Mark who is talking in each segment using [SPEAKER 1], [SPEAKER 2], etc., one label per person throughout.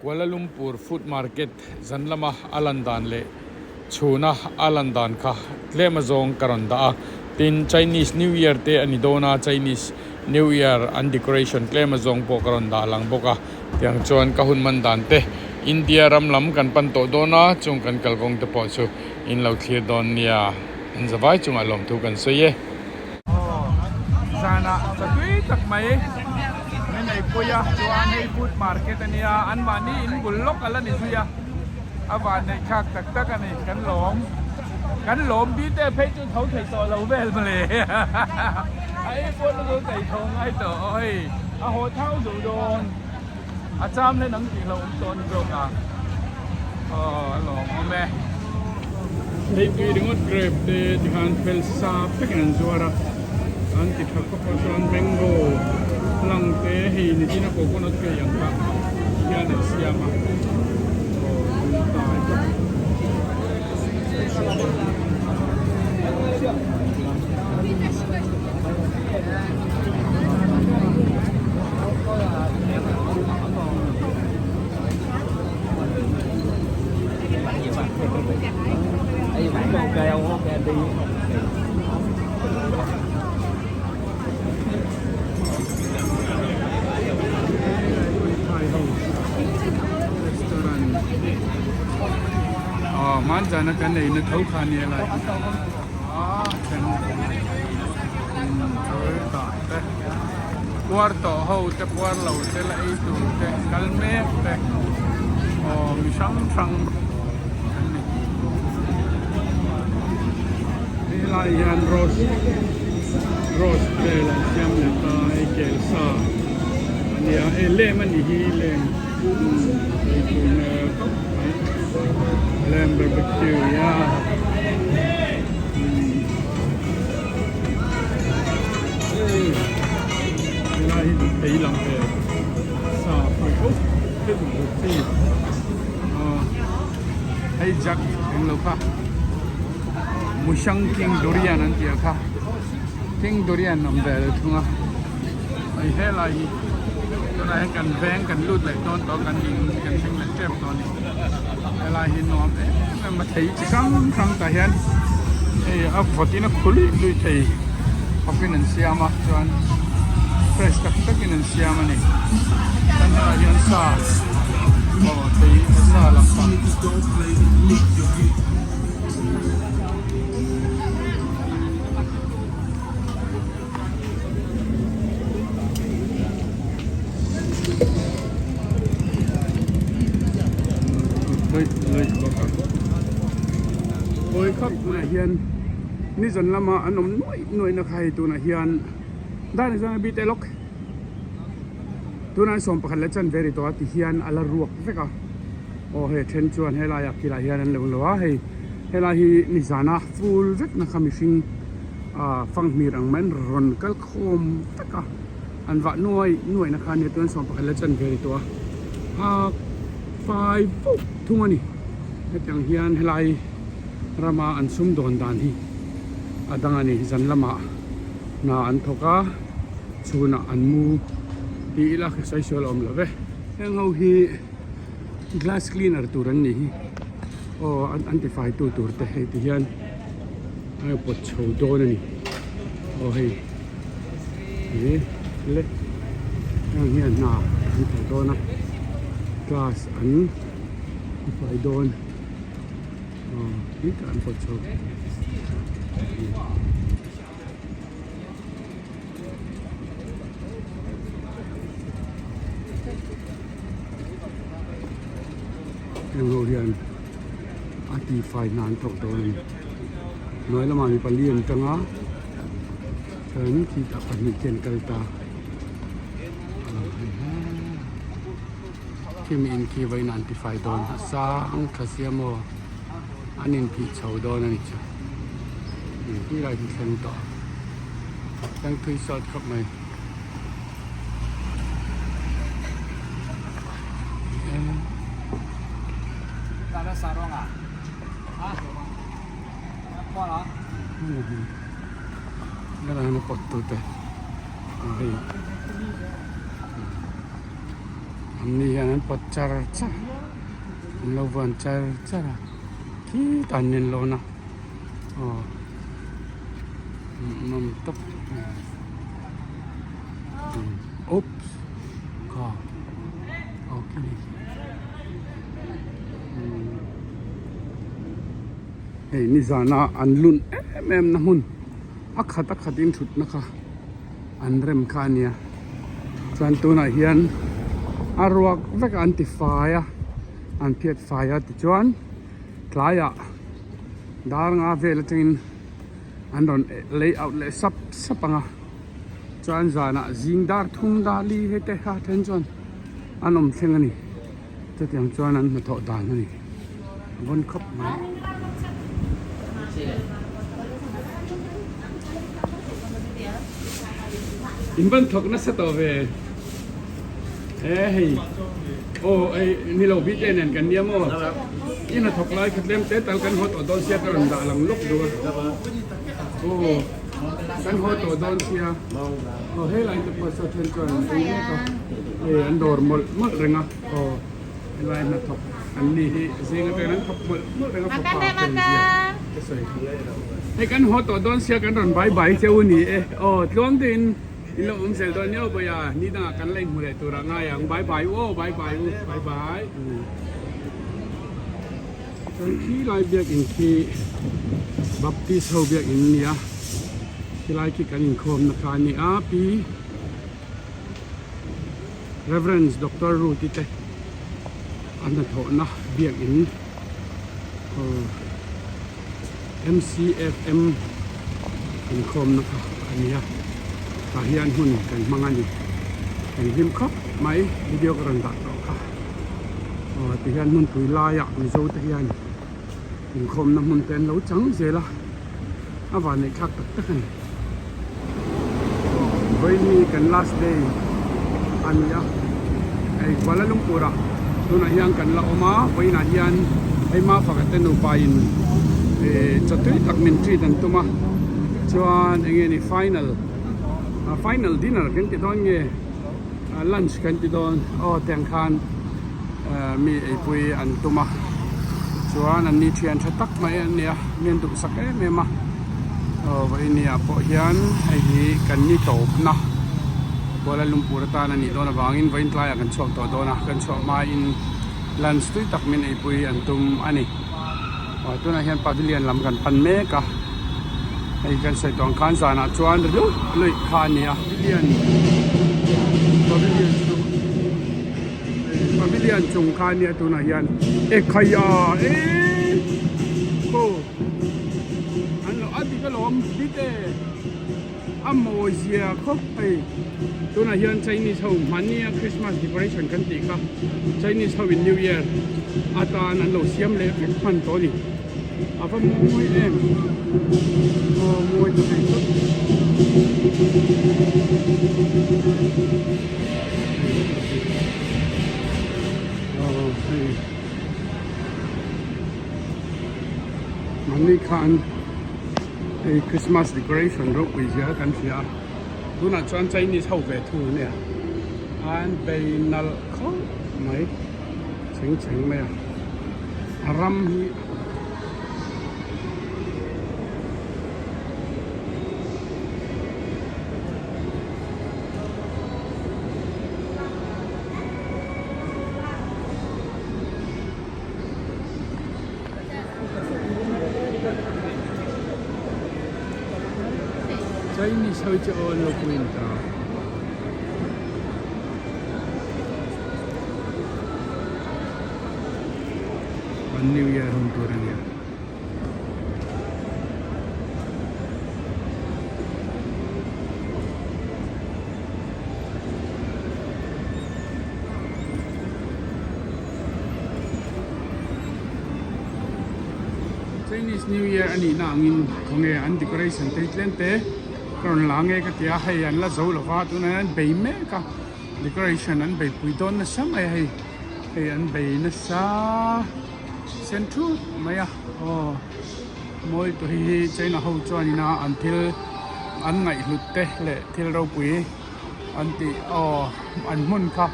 [SPEAKER 1] Kuala Lumpur Food Market zan lama a lan dan leh chhuna a lan dan kha tlem azawng ka rawn dah a. Tin, Chinese New Year te a ni dawn a, Chinese New Year an decoration tlem azawng pawh ka rawn dah lang bawk a. Tiang chuan ka hun man dan te India ram lam kan pan tawh dawn a, chung kan kalkawng te pawh chu in lo thlir dawn nia. An zavai chungah lawmthu kan sawi e. Aw zanah chatui tak mai min ei pui a chuan hei food market a nia anmahni in bul lawk a la ni zui a a van neih thlak tak tak a ni kan lawm kan lawm bite phei chu tho thei tawh lo vel mawle a ei pawh na zo thei tho ngai tawh aw hei a haw thau zo dawn a cham hlen ang tih hlauh awm tawh a ni zawk a aw a lawm awm e. Theitui ringawt grape te tikhan fel sa vekin an zuar a an ti tha khawp a chuan mango hlang te hei nichina coconut ka ei ang kha hian an siam a aw tui tai khawp. Aw hmanzana kan eina tho kha nia lai a then tah te puar tawh ho te puar lo te la ei tur te kal mek te aw mi hrang hrang an ni helai hian rose rose vel an siam leh ta hei kel sa a nia hei lem a ni hi lem ei tur hmel khawp mai lem barbecue ya. Helai hi thei lang ve sa pawh fo thil duh chi hei jack englo kha Musang King Durian an tih ang kha King Durian awm ve lo thung a hei helai hi tunah hian kan veng kan lut leh dawn tawh kan in kan thleng leh tep tawh a ni helai hi nuam em em a thei chi hrang hrang tah hian hei a vawt in a khu luih luih thei khawpin an siam a chuan fresh tak takin an siam a ni chuan helai hian sa aw thei sa lampang. Kawi khap tunah hian nizan lama an awm nuaih nuaih na kha hei tunah hian dan ah chuan a bit elawk tunah an sawm pakhat leh chanve ri tawh a ti hian a la ruak vek a aw hei a then chuan helai ah khilai hian an lo lo a hei helai hi nizana full vek na kha mihring ah fanghmir ang mai an rawn kal khawm vek a an vah nuai nuaih na kha ania chuan 11 leh chanve ri tawh a a fai fuk thung a ni hetiang hian helai rama an sum dawn dan hi a dang a ni zan lamah hna an thawk a chhunah an mu tih ila ka sawi sual a awm lo ve heng ho hi glass cleaner tur an nih hi aw an tifai tu tur te hei ti hian. A pawt chho dawn a ni aw hei ih le heng hian hna an thawh dawn a class an hruai dawn aw tui tak an pawt chho. Heng ho hian a tifai hna an thawk dawn a ni hnuai lamah mi pali an tang a chuan khitah pahnih te an kal ta khimi in khi vawiin an tifai dawn a sang tha sia maw an inphih chho dawn a ni chu khilai hi thleng tawh thleng thui sawt khawp mai. Hei. An ni hian an pawt char char an lo vuan char char a khitah an in lawn a aw hmuhnawm tawp oops ka aw khi ni hei nizana an lun em em na hmun a khat a khat in thutna kha. An rem kha a nia chuan tunah hian a ruak vek a an ti fai a an phiat fai a tichuan tlaiah dar nga vel atangin an rawn lay out leh sap sap ang a chuan zanah zing dar thum dar li hei te kha then chuan an awm thleng a ni chutiang chuan an hnathawh dan a ni vawn khawp mai. In van thawk nasa tawh ve e hei aw ei ni lo bik e nen kan nia maw i hnathawk lai kha tlem te tal kan haw tawh dawn sia ka rawn dah lang lawk duh a aw kan haw tawh dawn sia aw helai te pawh saw then chuan an ei mek a hei an dawr mawlh mawlh reng a aw helai hnathawk an ni hi zing atangin an thawk mawlh mawlh reng a fapa fel zia ka sawi hei kan haw tawh dawn sia kan rawn bai bai cheu a ni e aw tluang deuhin in lo awm zel dawn nia bawiha ni dangah kan la inhmu leh turah ngai ang bai bai u aw bai bai u bai bai chuan khi lai biakin khi Baptist ho biakin a ni a khilai khi kan inkhawmna kha a ni a pi Reverend Doctor Ruth-i te a hnathawhna biakin aw M_C_F_M inkhawmna kha a ni a tah hian hun kan hmang a ni kan hlim khawp mai video ka rawn dah tawh kha aw tihian hmunpui laiah Mizo te hian inkhawmna hmun te an lo chang zel a a vanneih thlak tak tak a ni. Vawiin kan last day a ni a hei Kuala Lumpur ah tunah hian kan la awm a vawiinah hian hei Mafaka te nupa in eh chaw tui tak min treat an tum a chuan eng nge ni final final dinner kan ti dawn nge lunch kan ti dawn aw tiang khan mi eipui an tum a chuan an ni thian tha tak mai an ni a mi an duhsak em em a aw vawinia pawh hian hei hi kan ni tawpna Kuala Lumpur atan a nih dawn avangin vawiin tlaiah kan chhuak tawh dawn a kan chhuah hmain lunch tui tak min eipui an tum a ni aw tunah hian pavilion lam kan pan mek a hei kan sawi tawh ang khan zanah chuan ri luih luih kha a ni a pavilion pavilion chu pavilion chung kha a nia tunah hian ekhaya eee khaw an lo a dik alawm bite a mawi zia khawp hei tunah hian Chinese ho hmania Christmas decoration kan tih kha Chinese ho in New Year atan an lo siam leh vek hman tawh a ni a va mawi em aw mawi ta thei tawp. Aw hei mahni khan hei Christmas decoration ropui zia kan hria a tunah chuan Chinese ho ve thung ania an bei nalh khawp mai chheng chheng mai a a ram hi. Chinese ho chu aw an lo pui in ta. An New Year hun tur a nia. Chinese New Year a nihna angin khawnge an decoration te hi tlem te ka rawn la nge ka ti a hei an la zo lova tunah hian an bei mek a decoration an beipui dawn nasa mai a hei hei an bei nasa sen thut mai a aw mawi tur hi China ho chuanin a an thil an ngaihhlut te leh thil ropui an tih aw an hmun kha.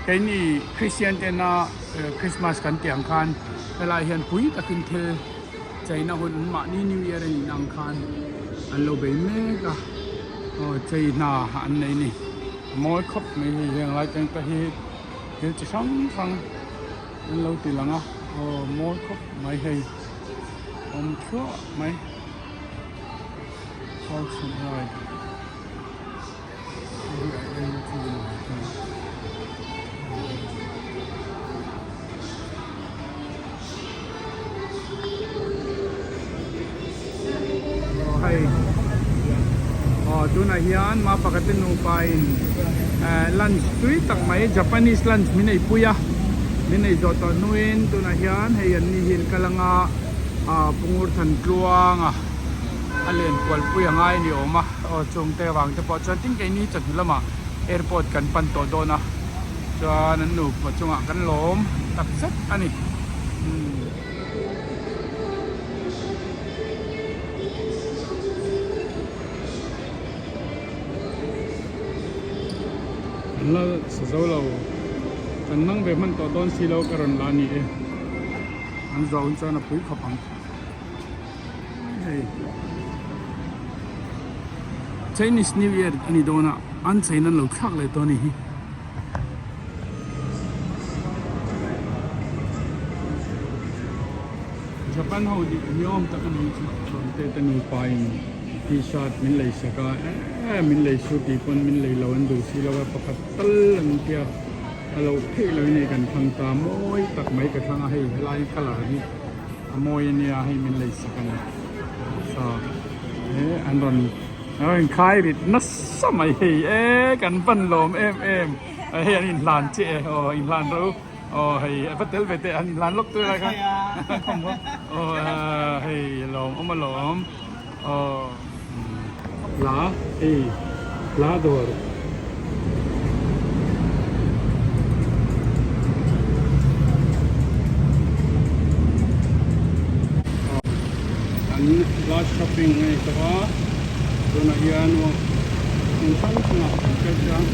[SPEAKER 1] Keini Christian tena Christmas kan tih ang khan helai hian pui takin thil cheina hun an mahni New Year a nih ang khan an lo bei mek a aw chei hna an nei a ni a mawi khawp mai hei heng lai teng te hi thil chi hrang hrang an lo ti lang a aw mawi khawp mai hei awm thluah mai parks and ride. Hei aw tunah hian ma pakhat te nupa in lunch tui tak mai Japanese lunch min ei pui a min ei zawh tawh hnuin tunah hian hei an ni hi an kal anga Pungur Thantluanga a len kual pui a ngai a ni awm a. Aw chung te vang te pawh chuan tin keini chawhnu lamah airport kan pan tawh dawn a chuan an nupa chungah kan lawm tak zet a ni umm. An la sa zo lo kan nang ve hman tawh dawn si lo ka rawn la ni e an zawh hun chuan a pui khawp ang. Hei Chinese New Year a ni dawn a an chain an lo thlak leh tawh a ni hi. Japan ho dik ni awm tak a ni chu Chuangte te nupa in t-shirt min lei sak a eh min lei su tih pawn min lei lo an duh si lo a pakhat tal an tia a lo theih lo in hei kan thlang ta mawi tak mai ka thlang a hei helai colour hi. A mawi a nia hei min lei sak a ni saw he an rawn an rawn khai rit nasa mai hei e kan van lawm em em hei an inhlan chiah e aw inhlan ro aw hei a va tel ve teh an inhlan lawk tur lai kha aw hei lawm awm alawm aw hla hei hla dawr. An last shopping a ni tawh a tunah hian hmun hrang hrangah kan kal tlang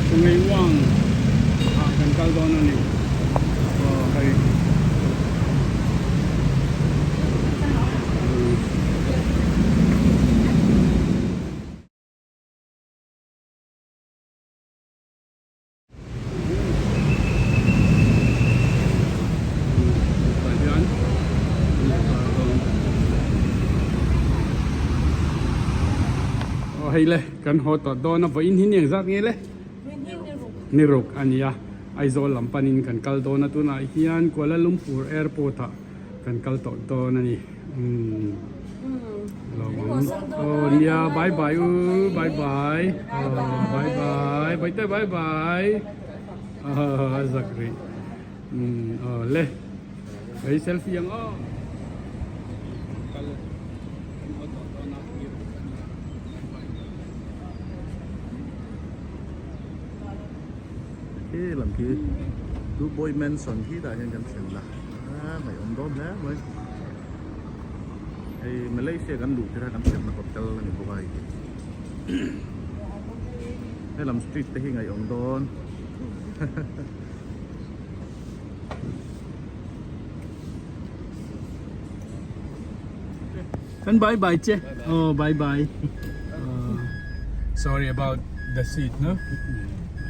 [SPEAKER 1] chungei uang ah kan kal dawn a ni aw hei. Hei le kan haw tawh dawn a vawiin hi ni engzat nge le ni ruk a nia Aizawl lam panin kan kal dawn a tunah hian Kuala Lumpur airport ah kan kal tawh dawn a ni umm aw nia bye bye u bye bye aw bye bye bawihte bye bye aw a zak rih umm aw le hei selfie ang aw kal kan haw tawh dawn a ni ruk a nia bye bye.
[SPEAKER 2] Khi lam khi tu boy mansion khi tah hian kan thlen la a ngaihawm dawn hle mai hei Malaysia kan luh tirh a kan thlenna hotel a ni bawk a hei hi helam street te hi ngaihawm dawn
[SPEAKER 1] Kan bye bye che oh bye bye sorry about the seat no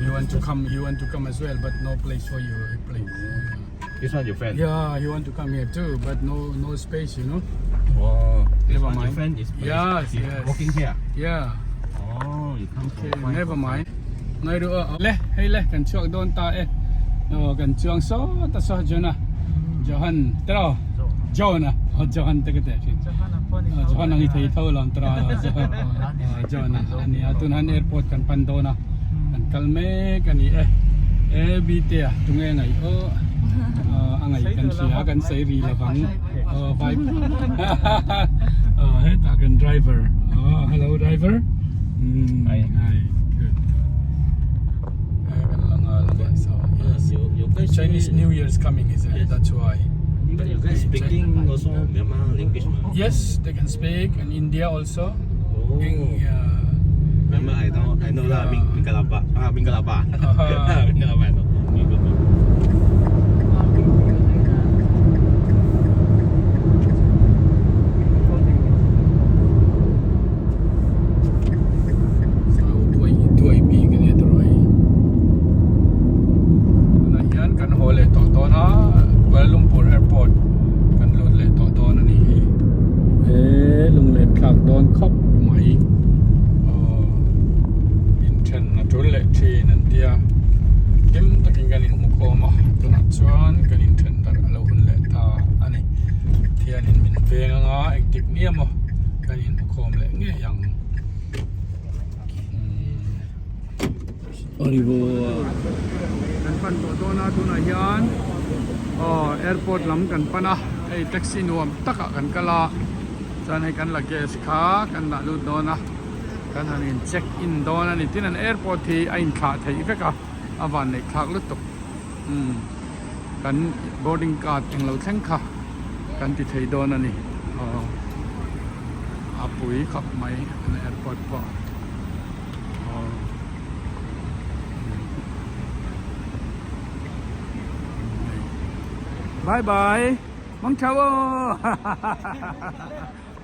[SPEAKER 1] you want to come you want to come as well but no place for you please
[SPEAKER 3] This one your friend?
[SPEAKER 1] Yeah, he want to come here too, but no no space, you know.
[SPEAKER 3] Oh, this
[SPEAKER 1] Never
[SPEAKER 3] one your
[SPEAKER 1] mind.
[SPEAKER 3] friend is
[SPEAKER 1] Yes,
[SPEAKER 3] is
[SPEAKER 1] yes.
[SPEAKER 3] working here.
[SPEAKER 1] Yeah.
[SPEAKER 3] Oh, you come
[SPEAKER 1] Okay,
[SPEAKER 3] from
[SPEAKER 1] never mind. Ngai ru a le hei le kan chuak dawn ta e. Aw kan chuang saw ta saw Jonah. Johan tro John a oh Johan te ka te thin. Johan ang i thei tho lam tro John a ani a tun han airport kan pan dawn a kan kal mek ani e. E B te a tunge ngai o a ngai kan hria kan sei ri lovang aw vai hetah kan driver oh hello driver
[SPEAKER 3] Hi.
[SPEAKER 1] Hi good Chinese New Year is coming is it? That's why.
[SPEAKER 3] But you guys speaking also Myanmar language ma?
[SPEAKER 1] Yes, they can speak and India also.
[SPEAKER 3] Oh.
[SPEAKER 1] Eng, yeah.
[SPEAKER 3] Myanmar I know I know lah Ming Mingalaba. Ah Mingalaba.
[SPEAKER 1] Uh-huh.
[SPEAKER 3] Mingalaba I know.
[SPEAKER 1] leh tawh dawn a Kuala Lumpur airport kan lut leh tawh dawn a ni hi he lunglen thlak dawn khawp mai aw inthen a tul leh thin an tia hlim takin kan inhmu khawm a tunah chuan kan inthen darh a lo hun leh ta a ni thianin min veng anga engtik ni emaw kan inhmu khawm leh ngei ang. Kan pan tawh dawn a tunah hian aw airport lam kan pan a hei taxi nuam takah kan kal a chuan hei kan luggage kha kan dah lut dawn a kan han in check in dawn a ni tin an airport hi a inthlah theih vek a a van neih thlak lutuk umm kan boarding card englo thleng kha kan ti thei dawn a ni aw a pui khawp mai an airport pawh. Bye bye mang chau aw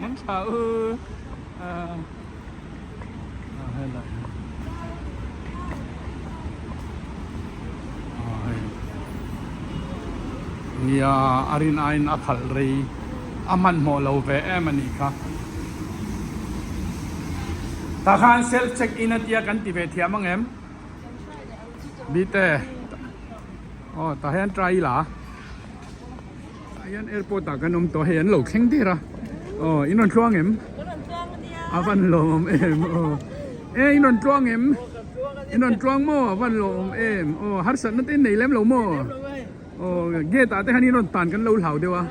[SPEAKER 1] mang chau nia a rin aiin a khalh rei a hmanhmawh lo ve em a nih kha. Tah khan self check in a tia kan ti ve thiam ang em? Bite aw tah hian try ila tah hian airport ah kan awm tawh hei an lo thleng der a aw in rawn tluang em? A van lawm em aw e in rawn tluang em? In rawn tluang maw a van lawm em aw harsatna te in nei lem lo maw? Aw gate ah te khan in rawn tan kan lo hlau deuh a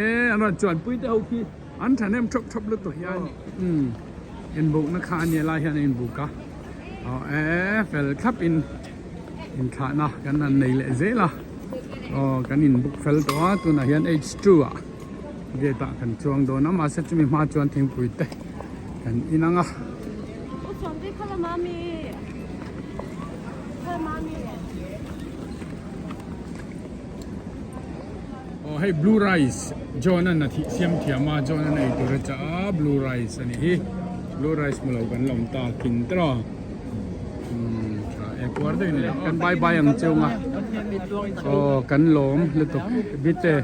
[SPEAKER 1] e an rawn chuanpui te ho khi. An thahnem thawp thawp lutuk hian umm inbukna kha a nia lai hian a inbuk a aw e fel thlap in inthlahna kan han nei leh zel a aw kan inbuk fel tawh a tunah hian h two ah gate ah kan chuang dawn a mahse chumi hma chuan thingpui te kan in ang a. Aw hei blue rice John an a thih siam thiam a John an ei tur a chah a blue rice a nih hi blue rice hmu lo kan la awm ta kin tawh umm tha e puar deuh in kan bye bye ang cheu nga aw kan lawm lutuk bite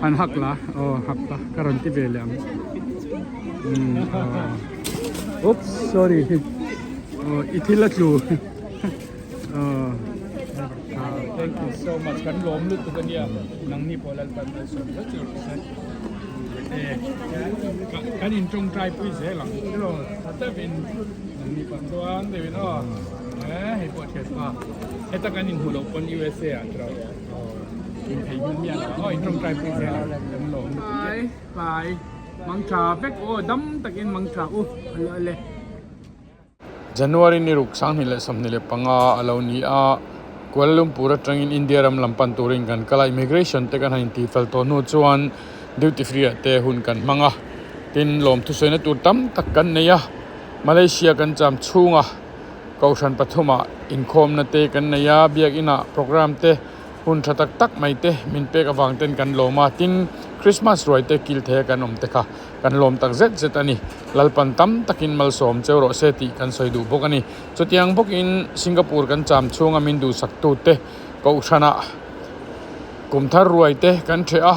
[SPEAKER 1] han hak la aw hak la ka rawn ti ve leh ang umm aw oops sorry aw i thil a tlu. Thank you so much kan lawm lutuk ania nangni pawh Lalpan malsawm zet chu rawh se kan in tawngtai pui zel ang tiraw tha deuhin nangni pawh chuan deuhin aw hei pawh thiat pa heta kan inhmu loh pawn USA ah tiraw in thei hmun miah lo aw in tawngtai pui zel ang kan lawm lutuk bye bye mangtha vek aw dam takin mangtha u ale. January ni ruk 2025 a lo ni a, Kuala Lumpur atangin India ram lam pan turin kan kal a, immigration te kan han intifel tawh hnu chuan duty free ah te hun kan hmang a, tin lawmthusawi na tur tam tak kan nei a, Malaysia kan cham chhunga Kohhran pathumah inkhawmna te kan nei a, biakinah programme te hun tha tak tak mai te min pek avang ten kan lawm a, tin Christmas ruai te kil thei a kan awm te kha. Kan lawm tak zet zet a ni. Lalpan tam takin malsawm cheu rawh se tih kan sawi duh bawk a ni. Chutiang bawkin Singapore kan cham chhunga min duhsaktute Kohhranah kum thar ruai te kan ṭheh a,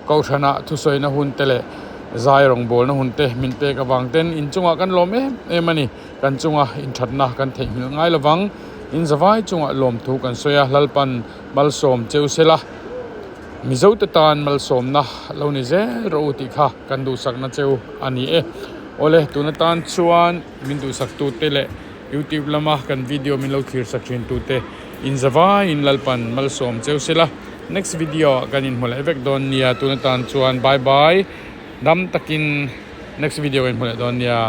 [SPEAKER 1] Kohhranah thusawina hun te leh zai rawngbawlna hun te min pek avang ten inchungah kan lawm em em a ni. Kan chunga inthatna kan theihnghilh ngai lovang. In zavai chungah lawmthu kan sawi a, Lalpan malsawm cheu sela. Mizote tan malsawmna lo ni zel rawh u tih kha kan duhsakna cheu a ni e. Awle, tun atan chuan min duhsaktute leh YouTube lama kan video min lo thlirsak thintute inzavaiin Lalpan malsawm cheu sela. Next video ah kan inhmu leh vek dawn nia, tun atan chuan bye bye, dam takin next video inhmu leh dawn nia.